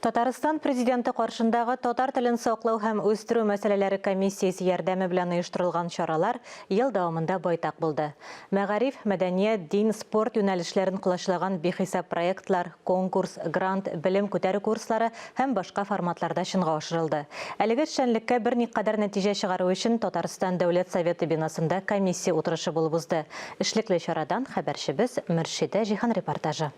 Татарстан Президенты каршындагы татар телен саклау һәм үстерү мәсьәләләре комиссиясе ярдәме белән оештырылган чаралар ел дәвамында байтак булды. Мәгариф, мәдәният, дин, спорт юнәлешләрен колачлаган бихисап проектлар, конкурс, грант, белем күтәрү курслары һәм башка форматларда чынга ашырылды. Әлеге эшчәнлеккә берникадәр нәтиҗә чыгару өчен Татарстан Дәүләт Советы бинасында комиссия утырышы булып узды. Эшлекле чарадан хәбәрчебез Мөршидә Җиһан репортажы.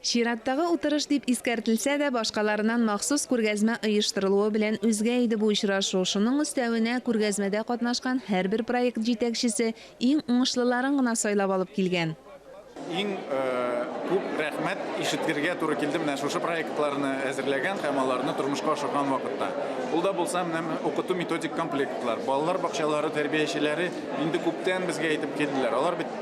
Чираттагы утырыш дип искәртелсә дә, башкаларыннан махсус күргәзмә оештырылуы белән үзгә иде бу очрашу. Шуның өстәвенә, күргәзмәдә катнашкан һәрбер проект җитәкчесе иң уңышлыларын гына сайлап алып килгән. Иң күп рәхмәт ишетергә туры килде менә шушы проектларны әзерләгән һәм аларны тормышка ашырган вакытта. Ул да булса менә укыту методик комплектлар. Балалар бакчалары тәрбиячеләре инде күптән безгә әйтеп килделәр. Алар бит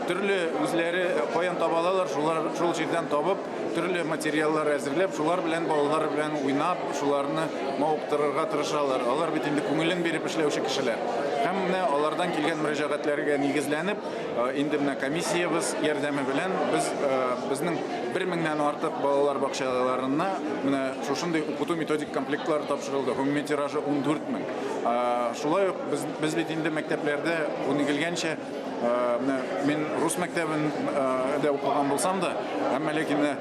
Төрле үзләре каян таба алалар, шулар шул җирдән табып, төрле материаллар әзерләп, шулар белән балалар белән уйнап, шуларны мавыктырырга тырышалар. Алар бит инде күңелен биреп эшләүче кешеләр. Һәм менә алардан килгән мөрәҗәгатьләргә нигезләнеп, инде менә комиссиябез ярдәме белән без безнең бер меңнән артык балалар бакчаларына менә шушындый укыту методик комплектлары тапшырылды. Гомуми тиражы 14 мең. Шулай ук без, без бит инде мәктәпләрдә күнегелгәнчә Менә мин рус мәктәбендә укыган булсам да, әмма ләкин менә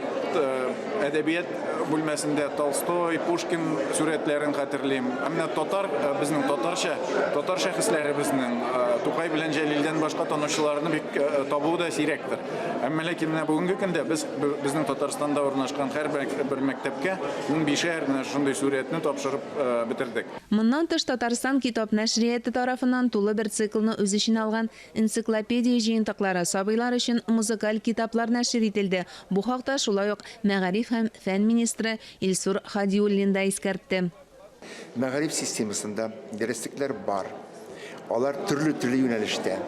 әдәбият бүлмәсендә Толстой, Пушкин сурәтләрен хәтерлим. Ә менә татар, безнең татарча, татар шәхесләребезнең Тукай белән Җәлилдән башка танучыларны бик табу да сирәктер. Әмма ләкин менә бүгенге көндә без безнең Татарстанда урнашкан һәрбер мәктәпкә унбишәр менә шундый сурәтне тапшырып бетердек. Моннан тыш, Татарстан китап нәшрияты тарафыннан тулы бер циклны үз эченә алган энциклопедия җыентыклары, сабыйлар өчен музыкаль китаплар нәшер ителде. Бу хакта шулай ук мәгариф һәм фән министры Илсур Һадиуллин да искәртте. Мәгариф системасында дәреслекләр бар. Алар төрле-төрле юнәлештә.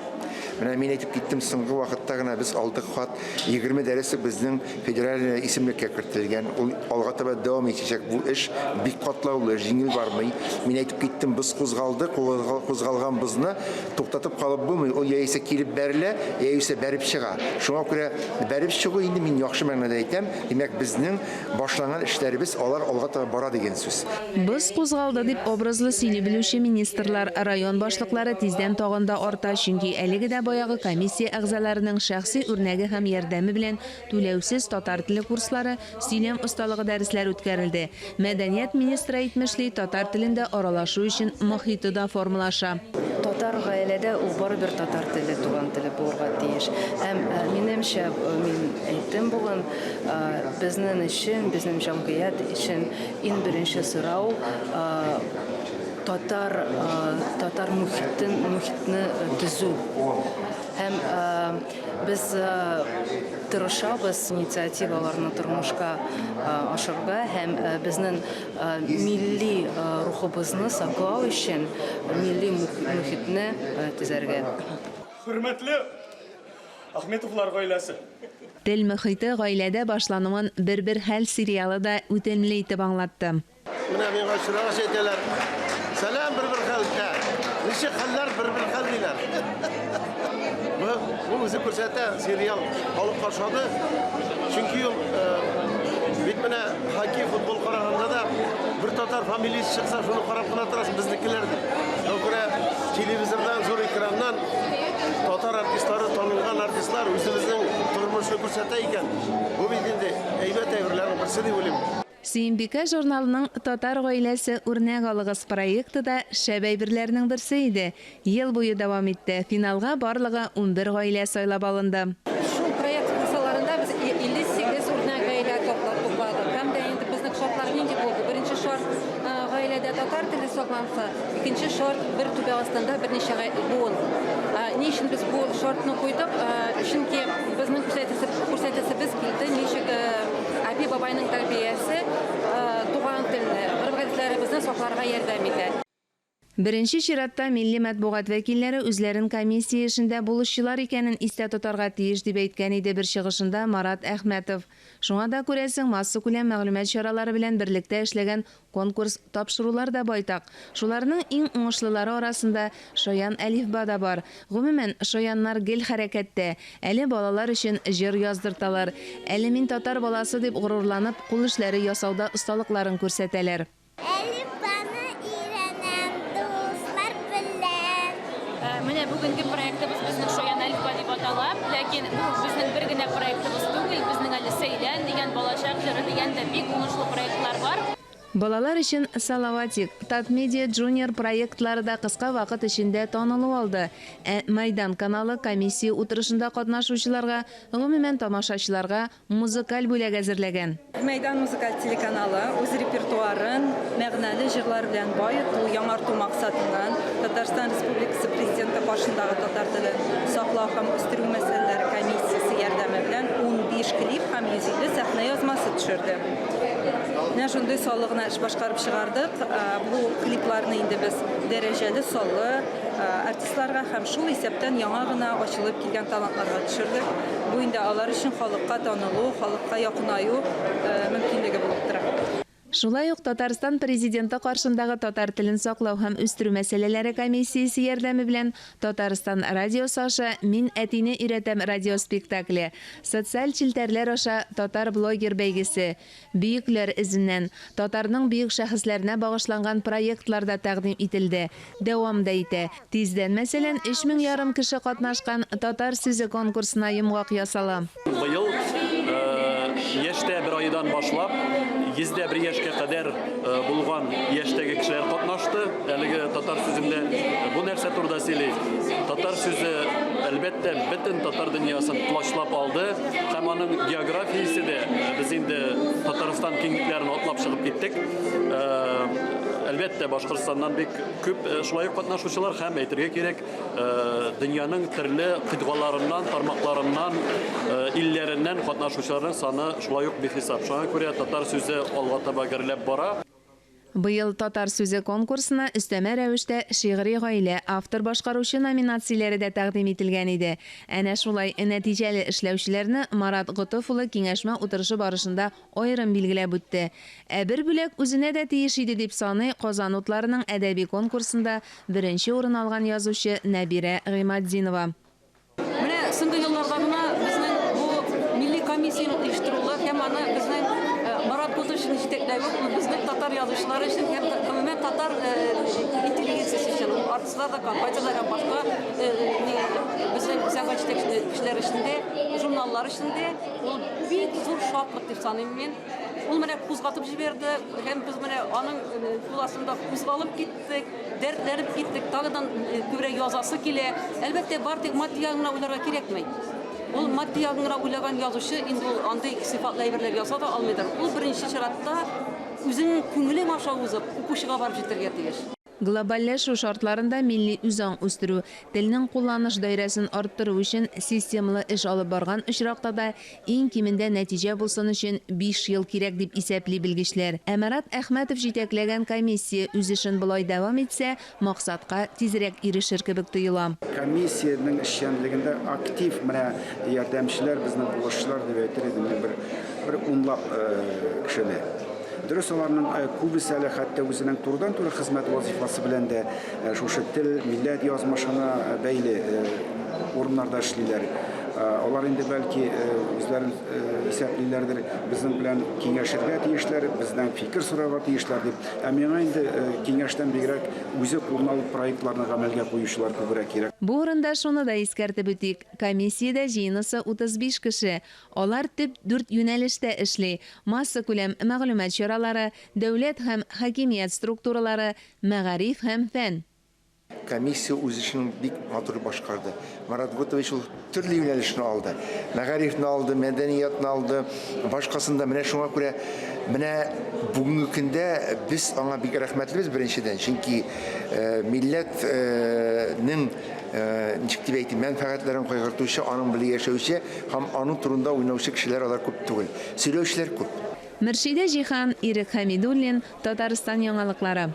Менә мин әйтеп киттем, соңгы вакытта гына без алдык хат, 20 дәреслек безнең федераль исемлеккә кертелгән. Ул алга таба дәвам итәчәк. Бу эш бик катлаулы, җиңел бармый. Мин әйтеп киттем, боз кузгалды, кузгалган бозны туктатып калып булмый. Ул яисә килеп бәрелә, яисә бәреп чыга. Шуңа күрә бәреп чыгу инде мин яхшы мәгънәдә әйтәм, димәк, безнең Башланган эшләребез алар алга таба бара дигән сүз. Боз кузгалды, дип образлы сөйли белүче министрлар, район башлыклары тиздән тагын да арта, чөнки әлеге дә баягы комиссия әгъзаларының шәхси үрнәге һәм ярдәме белән түләүсез татар теле курслары, сөйләм осталыгы дәресләре үткәрелде. Мәдәният министры әйтмешли, татар телендә аралашу өчен мохиты да формалаша. Татар гаиләдә ул барыбер татар теле туган теле булырга тиеш. Һәм, минемчә, мин әйттем бүген, Безнең өчен, безнең җәмгыять өчен иң беренче сорау, татар, татар мохитен, мохитне төзү. Һәм без тырышабыз инициативаларны тормышка ашырырга һәм безнең милли рухыбызны саклау өчен милли мохитне төзәргә. Хөрмәтле Ахметовлар гаиләсе. Тел мөхите гаиләдә башлануын Бер-бер хәл сериалы да үтемле итеп аңлатты. Менә миңа очрагач әйтәләр, Сәлам, бер-бер хәл, ә, ничек хәлләр, бер-бер хәл, диләр. Бу, бу үзе күрсәтә, сериал халыкка ошады. Чөнки ул бит менә хоккей, футбол караганда да бер татар фамилиясе чыкса, шуны карап кына торасың, безнекеләр дип. Шуңа күрә телевизордан, зур экраннан Татар артистлары, танылган артистлар үзебезнең тормышны күрсәтә икән, бу бит инде әйбәт әйберләрнең берсе дип уйлыйм. Сөембикә журналының Татар гаиләсе үрнәк алыгыз проекты да шәп әйберләрнең берсе иде. Ел буе дәвам итте. Финалга барлыгы 11 гаилә сайлап алынды. Шул проект кысаларында без 58 үрнәк гаилә тупладык. Һәм дә инде безнең шартлар нинди булды? Беренче шарт, гаиләдә татар теле сакланса, Икенче шарт, бер түбә астында берничә буын. Ни өчен без бу шартны куйдык? Чөнки безнең күрсәтәсебез килде, ничек әби-бабайның тәрбиясе туган телне, гореф-гадәтләребезне сакларга ярдәм итә. Беренче чиратта милли матбугат вәкилләре үзләрен комиссия эшендә булышчылар икәнен истә тотарга тиеш, дип әйткән иде бер чыгышында Марат Әхмәтов. Шуңа да, күрәсең, массакүләм мәгълүмат чаралары белән берлектә эшләгән конкурс, тапшырулар да байтак. Шуларның иң уңышлылары арасында Шаян әлифба да бар. Гомумән, шаяннар гел хәрәкәттә. Әле балалар өчен җыр яздырталар, әле мин татар баласы дип горурланып, кул эшләре ясауда осталыкларын күрсәтәләр. Әлифбаны өйрәнәм дуслар белән. Менә бүгенге проектыбыз безнең Шаян әлифба дип атала. Ләкин бу безнең бер генә проектыбыз түгел. Безнең әле Сәйлән дигән, Балачак җыры дигән дә бик уңышлы проектлар бар. Балалар өчен Салаватик, Татмедиа Junior проектлары да кыска вакыт эчендә танылу алды. Ә Мәйдан каналы комиссия утырышында катнашучыларга, гомумән, тамашачыларга Музыкаль бүләк әзерләгән. Мәйдан музыкаль телеканалы үз репертуарын мәгънәле җырлар белән баету, яңарту максатыннан Татарстан Республикасы Президенты каршындагы татар телен саклау һәм үстерү мәсьәләләре комиссиясе ярдәме белән 15 клип һәм 150 сәхнә язмасы төшерде. Менә шундый саллы гына эш башкарып чыгардык. Бу клипларны инде без дәрәҗәле, саллы артистларга һәм шул исәптән яңа гына ачылып килгән талантларга төшердек. Бу инде алар өчен халыкка танылу, халыкка якынаю мөмкинлеге булып тора. Шулай ук Татарстан Президенты каршындагы татар телен саклау һәм үстерү мәсьәләләре комиссиясе ярдәме белән Татарстан радиосы аша Мин әтине өйрәтәм радиоспектакле, социаль челтәрләр аша Татар блогер бәйгесе, Бөекләр эзеннән, татарның бөек шәхесләренә багышланган проектлар да тәкъдим ителде, дәвам да итә. Тиздән, мәсәлән, өч мең ярым кеше катнашкан Татар сүзе конкурсына йомгак ясала. Быел яшьтә бер айдан башлап, 101 яшькә кадәр булган яшьтәге кешеләр катнашты. Әлеге татар сүзендә бу нәрсә турында сөйли? Татар сүзе, әлбәттә, бөтен татар дөньясын колачлап алды һәм аның географиясе дә, без инде Татарстан киңлекләрен атлап чыгып киттек. Әлбәттә, Башкортстаннан бик күп шулай ук катнашучылар һәм, әйтергә кирәк, дөньяның төрле кыйтгаларыннан, тармакларыннан, илләреннән катнашучыларның саны шулай ук бихисап. Шуңа күрә татар сүзе алга таба гөрләп бара. Быел Татар сүзе конкурсына өстәмә рәвештә Шигъри гаилә, Автор-башкаручы номинацияләре дә тәкъдим ителгән иде. Әнә шулай нәтиҗәле эшләүчеләрне Марат Готыф улы киңәшмә утырышы барышында аерым билгеләп үтте. Ә бер бүләк үзенә дә тиеш иде, дип саный Казан утларының әдәби конкурсында беренче урын алган язучы Нәбирә Гыйматдинова. Менә соңгы елларда гына безнең бу милли комиссиянең оештырылуы һәм аны безнең Марат Кутышевның җитәкләве, ул безнең татар язучылары өчен һәм гомумән татар интеллигенциясе өчен, ул артистлар да, композиторлар һәм башка безнең сәнгать җитәкчеләре өчен дә, журналлар өчен дә ул бик зур шатлык дип саныйм мин. Ул менә кузгатып җибәрде һәм без менә аның кул астында кузгалып киттек. Дәртләнеп киттек, тагыдан күбрәк язасы килә. Әлбәттә, бар тик матди ягын гына уйларга кирәкми. Ул матди ягын гына уйлаган язучы инде ул андый сыйфатлы әйберләр яза да алмыйдыр. Ул беренче чиратта үзеңнең күңелең аша узып, укучыга барып җитәргә тиеш. Глобальләшү шартларында милли үзаң үстерү, телнең кулланыш даирәсен арттыру өчен системалы эш алып барган очракта да Иң кимендә нәтиҗә булсын өчен биш ел кирәк, дип исәпли белгечләр. Ә Марат Әхмәтов җитәкләгән комиссия үз эшен болай дәвам итсә, максатка тизрәк ирешер кебек тоела. Комиссиянең эшчәнлегендә актив менә ярдәмчеләр, безнең булышчылар дип әйтер идем мин, бер, бер унлап кешене. Дөрес, аларның күбесе әле хәтта үзенең турыдан-туры хезмәт вазифасы белән дә шушы тел, милләт язмышына бәйле урыннарда эшлиләр. Алар инде бәлки үзләрен исәплиләрдер, безнең белән киңәшергә тиешләр, бездән фикер сорарга тиешләр дип. Ә миңа инде киңәштән бигрәк үзе кулына алып проектларны гамәлгә куючылар күбрәк кирәк. Бу урында шуны да искәртеп үтик, комиссиядә җыенысы 35 кеше. Алар төп дүрт юнәлештә эшли, массакүләм мәгълүмат чаралары, дәүләт һәм хакимият структуралары, мәгариф һәм фән. Комиссия үз эшен бик матур башкарды. Марат Готович ул төрле юнәлешне алды. Мәгарифне алды, мәдәниятны алды, башкасын да. Менә шуңа күрә менә бүгенге көндә без аңа бик рәхмәтлебез беренчедән, чөнки э, милләтнең э, ничек дип әйтим, мәнфәгатьләрен кайгыртучы, аның белән яшәүче һәм аның турында уйнаучы кешеләр алар күп түгел. Сөйләүчеләр күп. Мөршидә Җиһан, Ирек Хәмидуллин, Татарстан яңалыклары.